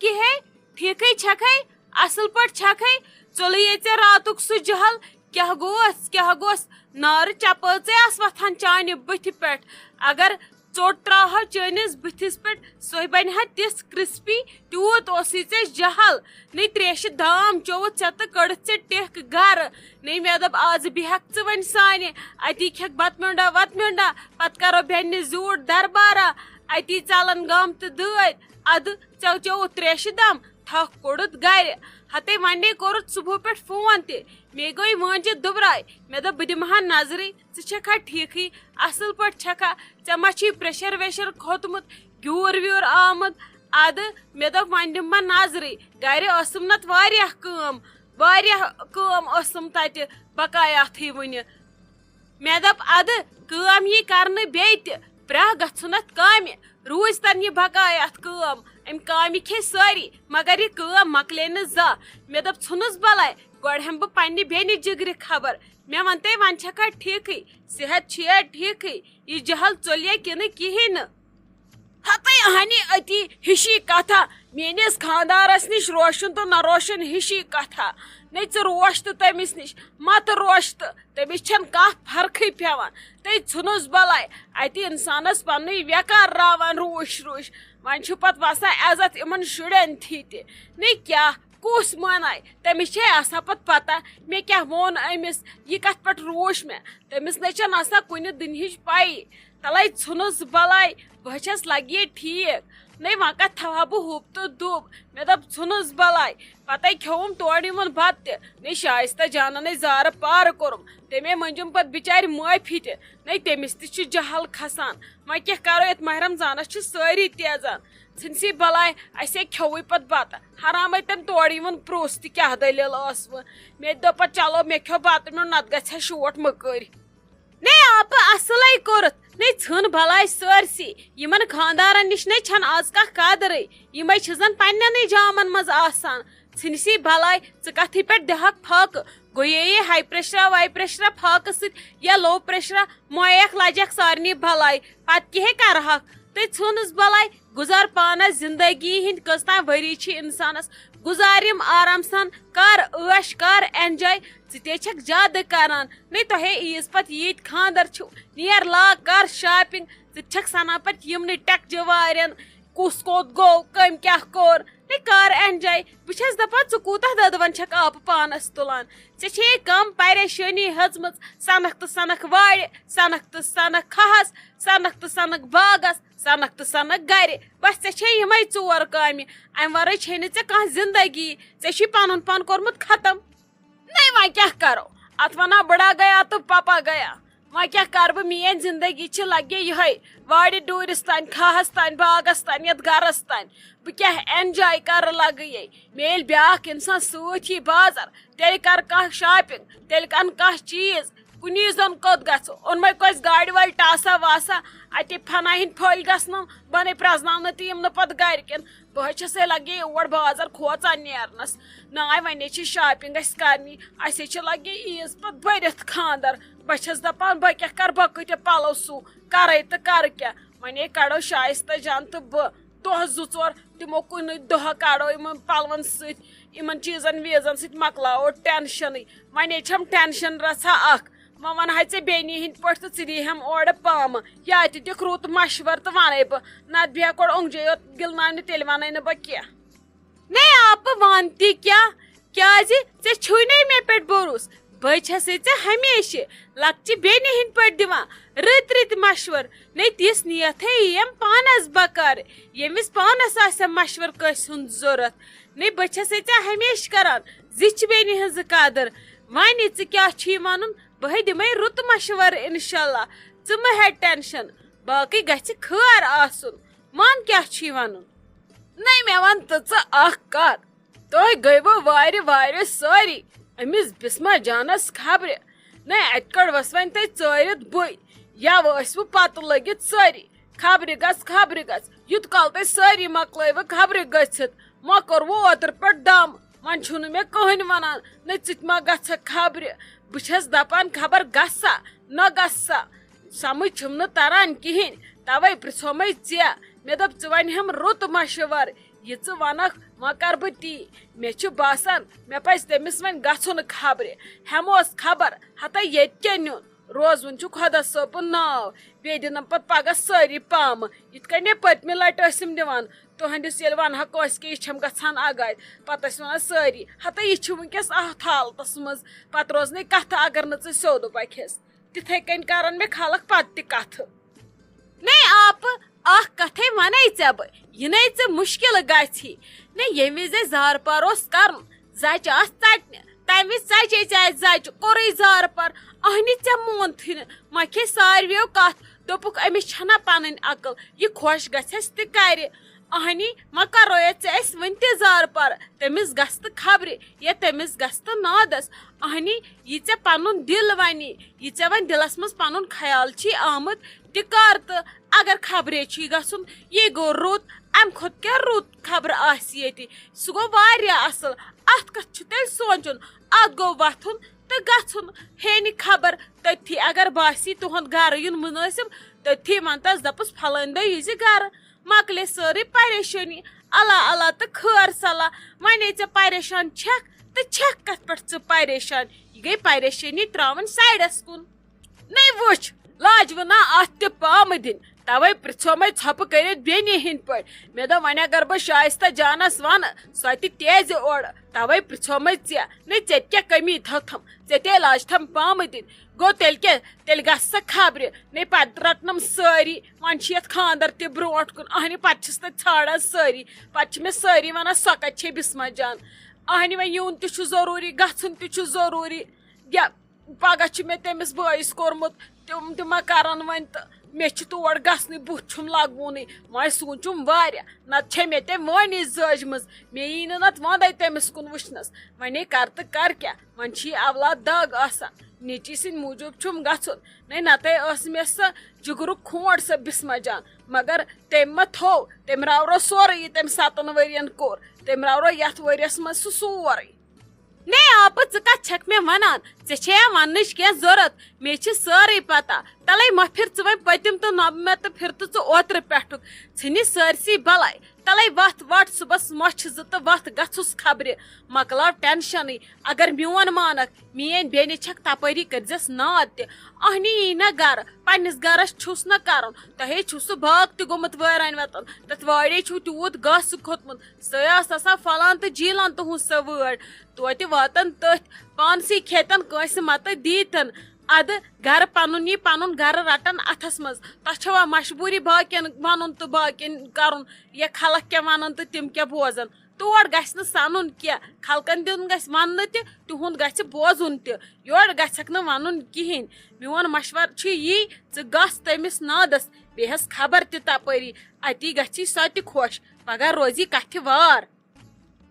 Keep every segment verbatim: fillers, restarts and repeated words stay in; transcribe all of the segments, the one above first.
کِہے، ٹھیٖکھٕے چھکھے، اصل پٲٹھۍ چھکھے؟ ژوٚلُے یے ژےٚ راتُک سُہ جہل، کیٛاہ گوس، کیٛاہ گوس؟ نارٕ چپٲژے آس وۄتھان چانہِ بٕتھِ پٮ۪ٹھ۔ اگر ژوٚٹ ترٛاوہو چٲنِس بٕتھِس پٮ۪ٹھ، سۄے بنہِ ہا تِژھ crispy، تیوٗت اوسُے ژےٚ جہل۔ نٔے تریشہِ دام چوٚوُتھ ژےٚ تہٕ کٔڑٕتھ ژےٚ ٹیٚکھ گرٕ۔ نٔے مےٚ دوٚپ، آز بیٚہکھ ژٕ وۄنۍ سانہِ، اتی کھٮ۪کھ بتہٕ میوٚنڈا وتہٕ میوٚنڈا، پتہٕ کرو بیٚنہِ زیوٗٹھ دربارا، اتی ژلن گام تہٕ دٲدۍ۔ ادٕ ژےٚ چوٚوُتھ تریشہِ دام، تھکھ کوٚڑُتھ گرِ۔ ہتے وۄنۍ کوٚرُتھ صبحہٕ پٮ۪ٹھ فون تہِ، مے گوٚو مٲنٛزِ دُبراے۔ مےٚ دوٚپ، بہٕ دِمہٕ ہا نظرٕے، ژٕ چھکھا ٹھیٖکھٕے، اصل پٲٹھۍ چھکھا؟ ژےٚ ما چھُے pressure ویشر کھوٚتمُت، گیوٗر ویوٗر آمُت؟ ادٕ مےٚ دوٚپ، وۄنۍ دِمہٕ بہٕ نظرٕے۔ گرِ ٲسٕم نتہٕ واریاہ کٲم، واریاہ کٲم ٲسٕم تتہِ بقایاتھٕے وُنہِ۔ مےٚ دوٚپ، ادٕ کٲم یی کرنہٕ بیٚیہِ تہِ، پرٛاہ گژھُن اتھ کامہِ، روٗزۍ تن یہِ بقایات کٲم۔ امہِ کامہِ کھے سٲری، مگر یہِ کٲم مۄکلے نہٕ زانٛہہ۔ مےٚ دوٚپ، ژھٕنُس بلاے، گۄڈٕ ہٮ۪مہٕ بہٕ پننہِ بیٚنہِ جگرِ خبر۔ مےٚ ون تہٕ، وۄنۍ چھکھا ٹھیٖکھٕے؟ صحت چھُیا ٹھیٖکھٕے؟ یہِ جہل ژوٚلیا کِنہٕ کِہیٖنۍ نہٕ؟ ہتے ہنی أتی ہِشی کتھا، میٲنِس خاندارس نِش روشن تہٕ نہ روشن ہِشی کتھا۔ نے ژٕ روش تہٕ تٔمِس نِش، مت روش تہٕ تٔمِس چھنہٕ کانٛہہ فرقٕے پٮ۪وان۔ تٔمۍ ژھٕنُس بلاے، اتہِ انسانس پننُے ویکار راوان روٗش روٗش۔ وۄنۍ چھُ پتہٕ وسان عزت یِمن شُرٮ۪ن تھی تہِ۔ نے کیٛاہ، کُس مانایہِ؟ تٔمِس چھے آسان پتہٕ پتہ، مےٚ کیٛاہ ووٚن أمِس، یہِ کتھ پٮ۪ٹھ روٗش مےٚ۔ تٔمِس نے چھنہٕ آسان کُنہِ دُنہِچ پَیی۔ تلے ژھٕنُس بلاے، بہٕ چھس لگیے ٹھیٖک۔ نے وۄنۍ کتھ تھاوہا بہٕ ہُپ تہٕ دُب؟ مےٚ دوٚپ، ژھٕنُس بلاے۔ پتے کھیوٚوُم تورٕ یِمن بتہٕ تہِ۔ نے شایستہ جانن نے زارٕ پارٕ کوٚرُم۔ تٔمے مٔنجِم پتہٕ بچارِ معٲفی تہِ۔ نے تٔمِس تہِ چھُ جہل کھسان۔ وۄنۍ کیٛاہ کرو، یتھ ماہ رمضانس چھِ سٲری تیزان۔ ژھٕنسی بلاے، اسے کھیوٚوُے پتہٕ بتہٕ۔ حرامے تٔمۍ تورٕ یِوان پرُژھ تہِ کیٛاہ دٔلیٖل ٲسوٕ۔ مےٚ تہِ دوٚپ پتہٕ، چلو مےٚ کھیوٚو بتہٕ میوٚن، نتہٕ گژھِ ہا شوٹھ مٔکٕرۍ۔ نے آپہٕ اصلے کوٚرُتھ، نے ژھٕن بلاے سٲرسٕے۔ یِمن خاندارن نِش نے چھنہٕ آز کانٛہہ قدرٕے۔ یِمے چھِ زن پننٮ۪نٕے جامن منٛز آسان۔ ژھٕنسی بلاے، ژٕ کتھٕے پٮ۪ٹھ دِہکھ پھاکہٕ؟ گوٚیے یہِ ہاے پریشرا واے پریشرا پھاکہٕ سۭتۍ یا لو پریشرا، مویکھ لجکھ سارنٕے بلاے۔ پتہٕ کیٛاہ ہے کرہکھ؟ تہٕ ژھٕنُس بلاے۔ گُزار پانس زندگی ہٕنٛدۍ کٔژتام ؤری چھِ انسانس، گُزار یِم آرام سان، کر عٲش، کر enjoy۔ ژٕ تے چھکھ زیادٕ کران۔ نے تۄہے عیٖز پتہٕ ییٖتۍ خاندر چھِو، نیر لاگ، کر shopping۔ ژٕ تہِ چھکھ سنان پتہٕ یِمنٕے ٹکجہِ وارٮ۪ن، کُس کوٚت گوٚو، کٔمۍ کیٛاہ کوٚر۔ نے کر enjoy۔ بہٕ چھس دپان، ژٕ کوٗتاہ دۄدوَن چھکھ آپہٕ پانس تُلان؟ ژےٚ چھے یہِ کم پریشٲنی ۂژمٕژ، سنکھ تہٕ سنکھ وارِ، سنکھ تہٕ سنکھ کھہس، سنکھ تہٕ سنکھ باغس، سنکھ تہٕ سنکھ گرِ۔ بس ژےٚ چھے یِمے ژور کامہِ، امہِ ورٲے چھے نہٕ ژےٚ کانٛہہ زندگی۔ ژےٚ چھُے پنُن پان کوٚرمُت ختم۔ نے وۄنۍ کیٛاہ کرو؟ اتھ ونان بڑا گیا تہٕ پپا گیا۔ وۄنۍ کیٛاہ کرٕ بہٕ؟ میٲنۍ زندگی چھِ لگے یِہے، وارِ ڈوٗرِس تانۍ، کھاہس تانۍ، باغس تانۍ، یتھ گرس تانۍ۔ بہٕ کیٛاہ enjoy کرٕ لگہٕ یے؟ مےٚ ییٚلہِ بیٛاکھ انسان سۭتۍ یی بازر، تیٚلہِ کرٕ کانٛہہ shopping، تیٚلہِ انہٕ کانٛہہ چیٖز۔ کُنی زوٚن کوٚت گژھٕ؟ اوٚنمَے کٲنٛسہِ گاڑِ وٲلۍ ٹاسا واسا، اَتہِ پھناہِن پھٔلۍ گژھنَم، بَنے پرٛزناونہٕ تہِ یِم نہٕ پَتہٕ گَرِکٮ۪ن۔ بہٕ حظ چھَسے لَگے یور بازر کھوژان نیرنَس۔ ناے وَنے چھِ shopping اَسہِ کَرنی، اَسے چھِ لَگے عیٖز پَتہٕ بٔرِتھ خانٛدر۔ بہٕ چھَس دَپان بہٕ کیٛاہ کَرٕ، بہٕ کۭتیٛاہ پَلو سُو، کَرَے تہٕ کَرٕ کیٛاہ؟ وَنے کَڑو شایستہ جان تہٕ بہٕ دۄہ زٕ ژور دِمو کُنُے دۄہ، کَڑو یِمَن پَلوَن سۭتۍ، یِمَن چیٖزَن ویٖزَن سۭتۍ مۄکلاوو ٹٮ۪نشَنٕے۔ وَنے چھَم ٹٮ۪نشَن رَژھا اَکھ۔ وۄنۍ وَنہٕ ہا ژےٚ بیٚنہِ ہِنٛدۍ پٲٹھۍ تہٕ ژٕ دِیہِ ہَم اورٕ پامہٕ۔ یا تہِ دِکھ رُت مَشوَرٕ تہٕ وَنَے بہٕ، نَتہٕ بیٚہہ گۄڈٕ اوٚنٛگجے یوت گِلناونہِ، تیٚلہِ وَنَے نہٕ بہٕ کینٛہہ۔ نے آپہٕ وَن تہِ کیٛاہ؟ کیٛازِ ژےٚ چھُے نے مےٚ پٮ۪ٹھ بروسہٕ؟ بہٕ چھَسے ژےٚ ہمیشہِ لۄکچہِ بیٚنہِ ہِنٛدۍ پٲٹھۍ دِوان رٕتۍ رٕتۍ مَشوَرٕ۔ نے تِژھ نیتھٕے یِیَم پانَس بکار، ییٚمِس پانَس آسہِ مَشوَرٕ کٲنٛسہِ ہُنٛد ضوٚرَتھ۔ نے بہٕ چھَسے ژےٚ ہمیشہِ کَران زِچھِ بیٚنہِ ہٕنٛز قدر۔ وۄنۍ ژٕ کیٛاہ چھُے وَنُن؟ بہٕ ہے دِمَے رُت مَشوَرٕ اِنشاءاللہ۔ ژٕ مہٕ ہےٚ ٹٮ۪نشَن، باقٕے گژھِ خٲر آسُن۔ وَن کیٛاہ چھُے وَنُن؟ نَے مےٚ وَن تہٕ ژٕ اَکھ کَتھ۔ تُہۍ گٔیوٕ وارِ وارِ سٲری أمِس بِسمہ جانَس خبرِ۔ نَے اَتہِ کٔڑوَس وۄنۍ تۄہہِ ژٲرِتھ بٕے۔ یَوٕ ٲسوٕ پَتہٕ لٔگِتھ سٲری۔ خبرِ گژھ، خبرِ گژھ۔ یوٗت کال تُہۍ سٲری مۄکلٲیوٕ خبرِ گٔژھِتھ، ما کوٚروٕ اوترٕ پٮ۪ٹھ دَم؟ وۄنۍ چھُنہٕ مےٚ کٕہٕنۍ وَنان، نہ ژٕ تہِ ما گژھکھ خبرِ۔ بہٕ چھَس دَپان خبر گژھسا نہ گژھسا۔ سمجھ چھُم نہٕ تران کِہیٖنۍ، تَوَے پرٛژھومَے ژےٚ۔ مےٚ دوٚپ ژٕ وَنہِ ہَم رُت مَشوَرٕ، یہِ ژٕ وَنَکھ۔ وۄنۍ کر بہٕ تی؟ مےٚ چھُ باسان، مےٚ پزِ تٔمِس وۄنۍ گژھُن خبرِ۔ ہٮ۪موس خبر، ہتا ییٚتہِ کیٛاہ نیُن؟ روزُن چھُ خۄدا صٲبُن ناو، بیٚیہِ دِنم پتہٕ پگاہ سٲری پامہٕ، یِتھ کٔنۍ مےٚ پٔتمہِ لٹہِ ٲسِم دِوان۔ تُہنٛدِس ییٚلہِ ونہٕ ہا کٲنٛسہِ کہِ یہِ چھَم گژھان اگادِ، پتہٕ ٲسۍ ونان سٲری، ہتا یہِ چھِ وٕنکیٚس اتھ حالتس منٛز، پتہٕ روزنٕے کتھٕ اگر نہٕ ژٕ سیوٚد پکھٮ۪س۔ تِتھے کٔنۍ کرن مےٚ خلق پتہٕ تہِ کتھٕ۔ نے آپہٕ، اکھ کتھے ونے ژےٚ بہٕ، یہِ نے ژےٚ مُشکِل گژھی۔ نے ییٚمہِ وِزِ اَسہِ زارٕ پار اوس کرُن، زچہِ آسہٕ ژٹنہِ، تمہِ وِزِ ژچے ژےٚ اَسہِ زچہِ، کوٚرُے زارٕ پار۔ اہنہِ ژےٚ مونتھٕے نہٕ، مۄکھے ساروِیو کتھ، دوٚپُکھ، أمِس چھنہ پنٕنۍ عقل، یہِ خۄش گژھٮ۪س تہِ کرِ۔ اہنی، وۄنۍ کرو یتھ ژےٚ اَسہِ وُنہِ تہِ زارٕ پار، تٔمِس گژھِ تہٕ خبرِ یا تٔمِس گژھِ تہٕ نادس۔ اہنی، یہِ ژےٚ پنُن دِل ونی، یہِ ژےٚ وۄنۍ دِلس منٛز پنُن خیال چھی آمُت، تہِ کر تہٕ۔ اگر خبرے چھی گژھُن، یہِ گوٚو رُت، امہِ کھۄتہٕ کیٛاہ رُت خبر آسہِ ییٚتہِ؟ سُہ گوٚو واریاہ اصل۔ اتھ کتھ چھُ تیٚلہِ سونٛچُن؟ اتھ گوٚو وۄتھُن تہٕ گژھُن۔ ہے نہِ خبر، تٔتھی اگر باسی تُہُنٛد گرٕ یُن مُنٲسِب، تٔتھی ونتس، دپس، فلٲنۍ دۄہ ییٖزِ گرٕ، مۄکلے سٲرٕے پریشٲنی۔ اللہ اللہ تہٕ خٲر صلاح۔ ونے ژےٚ پریشان چھکھ تہٕ چھکھ کتھ پٮ۪ٹھ ژٕ پریشان؟ یہِ گٔے پریشٲنی تراوٕنۍ سایڈس کُن۔ نے وٕچھ، لاجوٕ نا اتھ تہِ پامہٕ دِنۍ، توے پرژھو مے ژھۄپہٕ کٔرِتھ بیٚنہِ ہٕنٛدۍ پٲٹھۍ۔ مےٚ دوٚپ، وۄنۍ اگر بہٕ شایستہ جانس ونہٕ، سۄ تہِ تیزِ اورٕ، توے پرژھو مے ژےٚ۔ نے ژےٚ تہِ کیٛاہ کٔمی تھٲوتھم؟ ژےٚ تہِ لاجتھم پامہٕ دِنۍ۔ گوٚو تیٚلہِ کیٛاہ؟ تیٚلہِ گژھ سا خبرِ۔ نے پتہٕ رٹنم سٲری، وۄنۍ چھِ یتھ خاندر تہِ برونٛٹھ کُن۔ اہنہِ پتہٕ چھِس تتہِ ژھانڈان سٲری، پتہٕ چھِ مےٚ سٲری ونان، سۄ کتہِ چھے بسمہ جان؟ اہنہِ وۄنۍ یُن تہِ چھُ ضروٗری، گژھُن تہِ چھُ ضروٗری۔ یا پگاہ چھُ مےٚ تٔمِس بٲیِس کوٚرمُت، تِم تہِ ما کرن وۄنۍ تہٕ مےٚ چھُ تور گژھنٕے، بُتھ چھُم لگوُنٕے۔ وۄنۍ سوٗنچُم واریاہ، نتہٕ چھے مےٚ تٔمۍ وٲنی زٲجمٕژ، مےٚ یی نہٕ نتہٕ وندے تٔمِس کُن وٕچھنس۔ وۄنۍ کر تہٕ کر کیٛاہ، وۄنۍ چھِ یہِ اولاد دگ آسان، نیٚچی سٕنٛدِ موٗجوٗب چھُم گژھُن۔ نے نتہٕ ٲس مےٚ سۄ جگرُک کھونڈ سۄ بسمہ جان، مگر تٔمۍ ما تھوو، تٔمۍ راورو سورُے یہِ تٔمۍ ستن ؤرین کوٚر، تٔمۍ راورو یتھ ؤریس منٛز سُہ سورُے۔ نے آپہٕ، ژٕ کتھ چھکھ مےٚ ونان؟ ژےٚ چھےٚ یا وننٕچ کینٛہہ ضرورت؟ مےٚ چھِ سٲرٕے پتہ۔ تلے مہ پھر ژٕ وۄنۍ پٔتِم تہٕ نہ مےٚ تہٕ پھر تہٕ ژٕ اوترٕ پٮ۪ٹھُک۔ ژھٕنہِ سٲرسٕے بلاے۔ تلے وتھ وٹ صُبحس مۄچھِ زٕ تہٕ وتھ گژھُس خبرِ۔ مۄکلاو ٹینشنٕے۔ اگر میون مانکھ، میٲنۍ بیٚنہِ چھکھ تپٲری کٔرزٮ۪س ناد تہِ۔ اہنی یی نہ گرٕ، پننِس گرس چھُس نہ کرُن۔ تۄہے چھُو سُہ باغ تہِ گوٚمُت وٲرانۍ وتن۔ تتھ وارے چھُو تیوٗت گاسہٕ کھوٚتمُت۔ سۄے ٲس آسان پھۄلان تہٕ جیٖلان تُہنٛز سۄ وٲر۔ توتہِ واتن تٔتھۍ پانسٕے کھیتن کٲنٛسہِ متہٕ دیٖتن۔ ادٕ گرٕ پنُن یی پنُن گرٕ رٹن اتھس منٛز۔ تۄہہِ چھوا مجبوٗری باقین ونُن تہٕ باقین کرُن؟ یا خلق کیٛاہ ونن تہٕ تِم کیٛاہ بوزن؟ تور گژھِ نہٕ سنُن کینٛہہ۔ خلقن دیُن گژھِ وننہٕ تہِ، تِہُنٛد گژھِ بوزُن تہِ۔ یورٕ گژھکھ نہٕ ونُن کہیٖنۍ۔ میون مشورٕ چھُ یی، ژٕ گژھ تٔمِس نادس، بیٚیہِ ہس خبر تہِ تپٲری۔ اتی گژھی سۄ تہِ خۄش، پگاہ روزی کتھِ وار۔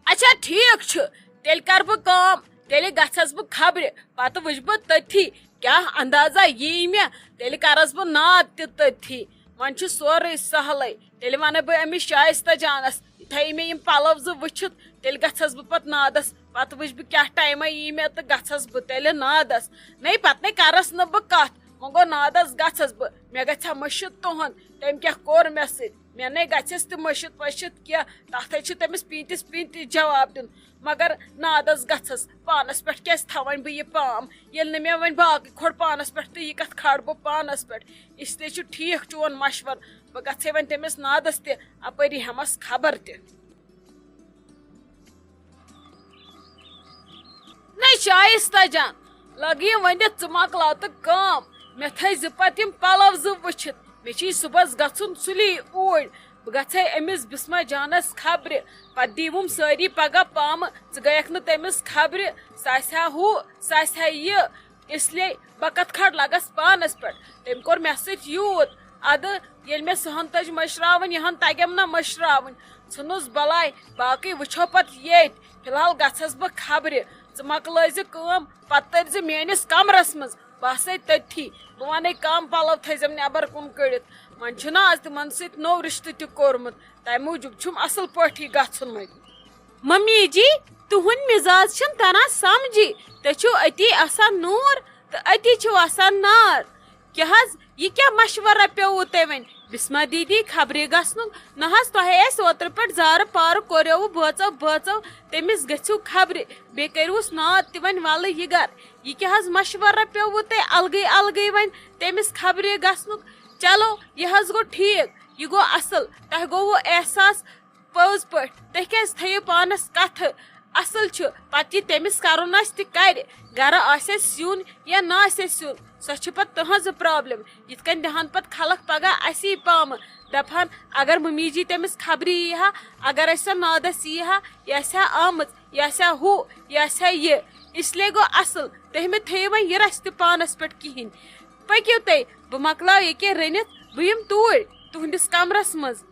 اچھا، ٹھیک چھُ، تیٚلہِ کر بہٕ کٲم، تیٚلہِ گژھس بہٕ خبرِ، پتہٕ وٕچھ بہٕ تٔتھی کیٛاہ اندازہ یی مےٚ، تیٚلہِ کرس بہٕ ناد تہِ تٔتھی۔ وۄنۍ چھُ سورُے سہلٕے، تیٚلہِ ونہٕ بہٕ أمِس شایستہ جانس، یِتھے مےٚ یِم پلو زٕ وٕچھِتھ، تیٚلہِ گژھس بہٕ پتہٕ نادس، پتہٕ وٕچھ بہٕ کیٛاہ ٹایما یی مےٚ تہٕ گژھس بہٕ تیٚلہِ نادس۔ نے پتہٕ نے کرس نہٕ بہٕ کتھ، وۄنۍ گوٚو نادس گژھس بہٕ، مےٚ گژھِ ہا مٔشِتھ تُہُنٛد، تٔمۍ کیٛاہ کوٚر مےٚ سۭتۍ۔ مےٚ نے گژھٮ۪س تہِ مٔشِتھ ؤشِتھ کینٛہہ، تتھے چھُ تٔمِس پیٖنتِس پیٖنتِس جواب دیُن۔ مگر نادس گژھس، پانس پٮ۪ٹھ کیٛازِ تھاوَن بہٕ یہِ پام؟ ییٚلہِ نہٕ مےٚ وۄنۍ باقٕے کھۄڑ پانس پٮ۪ٹھ تہٕ یہِ کتھ کھارٕ بہٕ پانس پٮ۪ٹھ۔ اس لیے چھُ ٹھیک چون مشورٕ، بہٕ گژھے وۄنۍ تٔمِس نادس تہِ، اپٲری ہٮ۪مس خبر تہِ۔ نَے شایستہ جان، لگہٕ یہِ ؤنِتھ ژٕ مۄکلاو تہٕ کٲم۔ مےٚ تھٲے زِ پتہٕ یِم پلو زٕ وٕچھِتھ۔ مےٚ چھُے صُبحس گژھُن سُلی اوٗرۍ۔ بہٕ گژھے أمِس بسمہ جانس خبرِ۔ پتہٕ دیٖوُم سٲری پگاہ پامہٕ۔ ژٕ گٔیکھ نہٕ تٔمِس خبرِ۔ سُہ آسہِ ہا ہُہ، سُہ آسہِ ہا یہِ۔ اس لیے بہٕ کتھ کھڑ لگس پانس پٮ۪ٹھ۔ تٔمۍ کوٚر مےٚ سۭتۍ یوٗت۔ ادٕ ییٚلہِ مےٚ سُہ ہن تٔج مٔشراوٕنۍ، یہِ ہن تگٮ۪م نہ مٔشراوٕنۍ۔ ژھٕنُس بلاے، باقٕے وٕچھو پتہٕ ییٚتۍ۔ فی الحال گژھس بہٕ خبرِ۔ ژٕ مۄکلٲے زِ کٲم، پتہٕ تٔرۍ زِ میٲنِس کمرس منٛز۔ بہٕ آسے تٔتھی۔ بہٕ ونے کم پلو تھٲیزٮ۪م نٮ۪بر کُن کٔڑِتھ۔ وۄنۍ چھُنہ آز تِمن سۭتۍ نوٚو رشتہٕ تہِ کوٚرمُت۔ تمہِ موٗجوٗب چھُم اصل پٲٹھی گژھُن وۄنۍ۔ ممی جی، تُہُنٛد مِزاز چھُنہٕ تران سمجھی۔ تُہۍ چھِو أتی آسان نوٗر تہٕ أتی چھِو آسان نار۔ کیٛاہ حظ، یہِ کیٛاہ مشورہ پیوٚوُ تۄہہِ وۄنۍ؟ بسمہ دیدی خبرِ گژھنُک؟ نہ حظ، تۄہہِ اَسہِ اوترٕ پٮ۪ٹھ زارٕ پارٕ کوریووُ بٲژو بٲژو، تٔمِس گٔژھِو خبرِ، بیٚیہِ کٔرِوُس ناد تہِ وۄنۍ وَلہٕ یہِ گَرٕ۔ یہِ کیٛاہ حظ مشورہ پیوٚوُ تۄہہِ الگٕے الگٕے وۄنۍ تٔمِس خبرِ گژھنُک؟ چلو، یہِ حظ گوٚو ٹھیٖک، یہِ گوٚو اَصٕل، تۄہہِ گوٚوُ احساس۔ پٔز پٲٹھۍ، تُہۍ کیٛازِ تھٲیِو پانَس کَتھٕ؟ اَصٕل چھُ، پَتہٕ یہِ تٔمِس کَرُن آسہِ تہِ کَرِ، گَرٕ آسہِ اَسہِ سیُن یا نہ آسہِ اَسہِ سیُن، سۄ چھِ پَتہٕ تُہٕنٛز پرٛابلِم۔ یِتھ کٔنۍ دِہَن پَتہٕ خلق پَگاہ اَسی پامہٕ، دَپہَن، اگر مُمی جی تٔمِس خبرِ یی ہا، اگر اَسہِ سۄ نادَس یی ہا، یہِ آسہِ ہا آمٕژ، یہِ آسہِ ہا ہُہ، یہِ آسہِ ہا یہِ۔ اِسلیے گوٚو اَصٕل، تُہۍ مہٕ تھٲیِو وۄنۍ یہِ رَژھ تہِ پانَس پٮ۪ٹھ کِہیٖنۍ۔ پٔکِو تُہۍ، بہٕ مۄکلاو ییٚکیٛاہ رٔنِتھ، بہٕ یِمہٕ توٗرۍ تُہٕنٛدِس کَمرَس منٛز۔